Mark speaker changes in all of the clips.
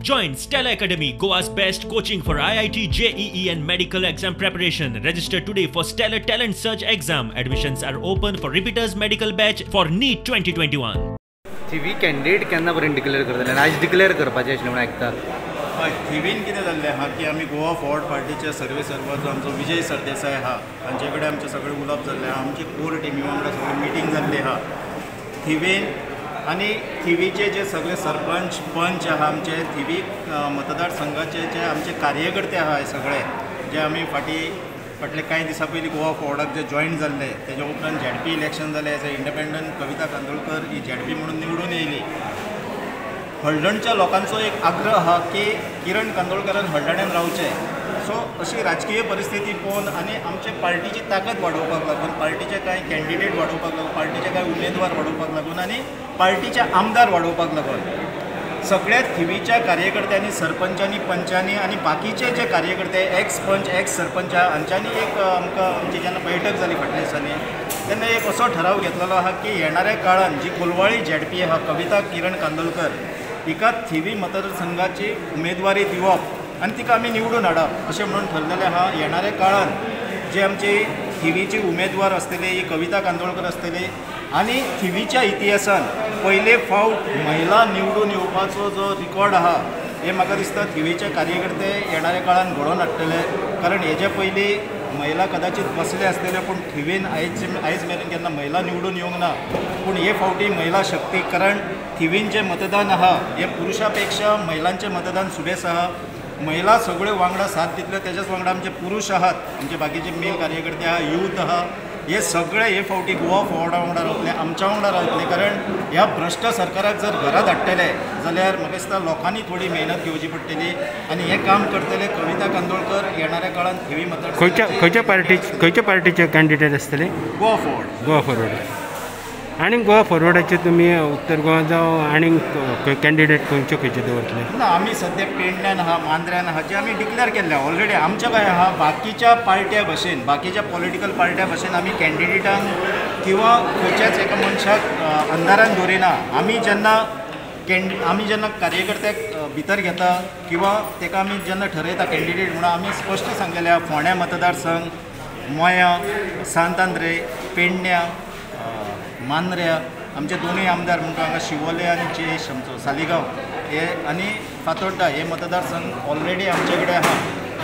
Speaker 1: Join Stellar Academy, Goa's best coaching for IIT, JEE and medical exam preparation. Register today for Stellar Talent Search exam. Admissions are open for repeaters medical batch for NEET 2021.
Speaker 2: Thivim candidate केन्ना पर्यंत declare करतले आनी आयज declare करपाचें आशिल्लें म्हणून आयकता.
Speaker 3: हय, थिवीन कितें जाल्लें आहा की आमी गोवा फॉरवर्ड पार्टीचे सर्वे सर्वा जो आमचो विजय सरदेसाय आहा तांचे कडेन आमचें सगळें उलोवप जाल्लें आहा, आमची कोर टिमी वांगडा सगळी मिटींग जाल्ली आहा. थिवीन आनी थिवीचे जे सगळे सरपंच पंच आहा, आमचे थिवी मतदारसंघाचे जे आमचे कार्यकर्ते आहा हे सगळे जे आमी फाटले कांय दिसां पयलीं गोवा फॉरवर्डाक जे जॉयन जाल्ले, तेज्या उपरांत झेडपी इलेक्शन जालें, as a independent Kavita Kandolkar ही झेडपी म्हणून निवडून येयली. हळदणच्या लोकांचो एक आग्रह आहा की किरण कांदोळकरान हळदण्यान रावचें. सो अशी राजकीय परिस्थिती पळोवन आनी आमचे पार्टीची ताकद वाडोवपाक लागून, पार्टीचे कांय कॅन्डिडेट वाडोवपाक लागून, पार्टीचे कांय उमेदवार वाडोवपाक लागून आनी पार्टीचे आमदार वाडोवपाक लागून सगळ्या थिवीच्या कार्यकर्त्यांनी, सरपंचांनी, पंचांनी आनी बाकीचे जे कार्यकर्ते एक्स पंच एक्स सरपंच हांच्यांनी एक आमकां आमची जेन्ना बैठक जाली फाटल्या दिसांनी तेन्ना एक असो ठराव घेतलेलो आहा की येणाऱ्या काळान जी कोलवाळी झेडपी आहा कविता किरण कांदोळकर हिका थिवी मतदारसंघाची उमेदवारी दिवप आनी तिका आमी निवडून हाडप अशें म्हणून ठरलेलें आहा. येणाऱ्या काळान जे आमची थिवीची उमेदवार आसतली ही कविता कांदोळकर आसतली आनी थिवीच्या इतिहासान पयले फावट महिला निवडून येवपाचो जो रिकॉर्ड आहा हे म्हाका दिसता थिवीचे कार्यकर्ते येणाऱ्या काळान घडोवन हाडटले. कारण हेजे पयलीं महिला कदाचित बसले आसतले पूण थिवीन आयज मेरेन केन्ना महिला निवडून येवंक ना, पूण हे फावटी महिला शक्ती, कारण थिवीन जें मतदान आहा हें पुरुशा पेक्षा महिलांचें मतदान सुबेस आहा. महिला सगळ्यो वांगडा साथ दितल्यो, तेज्याच वांगडा आमचे पुरुश आहात, आमचे बाकीचे मेल कार्यकर्ते आहा, यूथ आहा, हे सगळे हे फावटी गोवा फॉरवर्डा वांगडा रावतले, आमच्या वांगडा रावतले. कारण ह्या भ्रश्ट सरकाराक जर घरात हाडटले जाल्यार म्हाका दिसता लोकांनी थोडी मेहनत घेवची पडटली आनी हें काम करतले कविता कांदोळकर येणाऱ्या काळान थिवी मतदार.
Speaker 4: खंयच्या पार्टीचे कॅन्डिडेट आसतले?
Speaker 3: गोवा फॉरवर्ड.
Speaker 4: गोवा फॉरवर्ड. आनी गोवा फॉरवर्डाचे तुमी उत्तर गोवा जावं आनी कॅन्डिडेट खंयच्यो खंयचे दवरतले?
Speaker 3: ना, आमी सद्या पेडण्यान आहा, मांद्र्यान आहा, जे आमी डिक्लेअर केल्ले ऑलरेडी. आमच्या काय आहा बाकीच्या पार्ट्या भशेन, बाकीच्या पॉलिटिकल पार्ट्या भशेन आमी कॅन्डिडेटांक किंवा खंयच्याच एका मनशाक अंधारान दवरिना. आमी जेन्ना कार्यकर्त्याक भितर घेता किंवा ताका आमी जेन्ना ठरयता कॅन्डिडेट म्हणून आमी स्पश्ट सांगलेलें आहा फोंड्या मतदारसंघ, मोया, सांत आंद्रे, पेडण्या, मांद्र्या आमचे दोनूय आमदार म्हणटा हांगा शिवोले आनी जयेश आमचो सालिगांव हे आनी फातोड्डा हे मतदारसंघ ऑलरेडी आमचे कडेन आहा.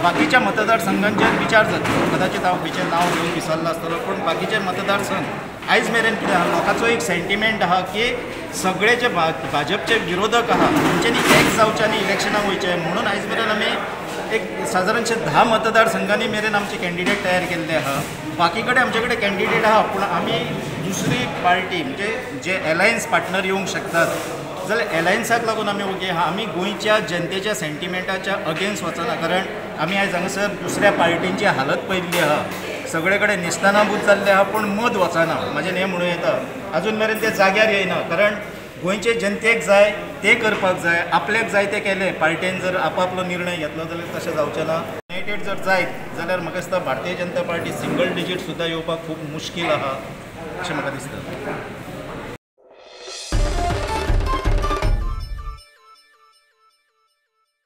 Speaker 3: बाकीच्या मतदारसंघांचेर विचार जाता, कदाचित हांव खंयचें नांव घेवन विसरलो आसतलो, पूण बाकीचे मतदारसंघ आयज मेरेन कितें आहा लोकांचो एक सेंटिमेंट आहा की सगळे जे भाजपचे विरोधक आहा तेंच्यांनी एक जावचें आनी इलेक्शनाक वयचें म्हणून आयज मेरेन आमी एक सादारणशे 10 मतदारसंघांनी मेरेन आमचे कॅन्डिडेट तयार केल्ले आहा. बाकी कडेन आमचे कडेन कॅन्डिडेट आहा पूण आमी दुसरी पार्टी म्हणजे जे एलायन्स पार्टनर येवंक शकतात जाल्यार एलायन्साक लागून आमी ओगी आहा. आमी गोंयच्या जनतेच्या सेंटिमेंटाच्या अगेन्स्ट वचना, कारण आमी आयज हांगासर दुसऱ्या पार्टींची हालत पळयल्ली आहा, सगळे कडेन नेस्तानाबूत जाल्ले आहा पूण मत वचना. म्हाजें हें म्हणूं येता अजून मेरेन ते जाग्यार येयना, कारण गोंयचे जनतेक जाय ते करपाक जाय, आपल्याक जाय ते केलें पार्टेन जर आपापलो निर्णय घेतलो जाल्यार तशें जावचें ना. युनायटेड जर जायत जाल्यार म्हाका दिसता Bharatiya Janata party single digit सुद्दां येवपाक खूब मुश्कील आहा अशें म्हाका दिसता.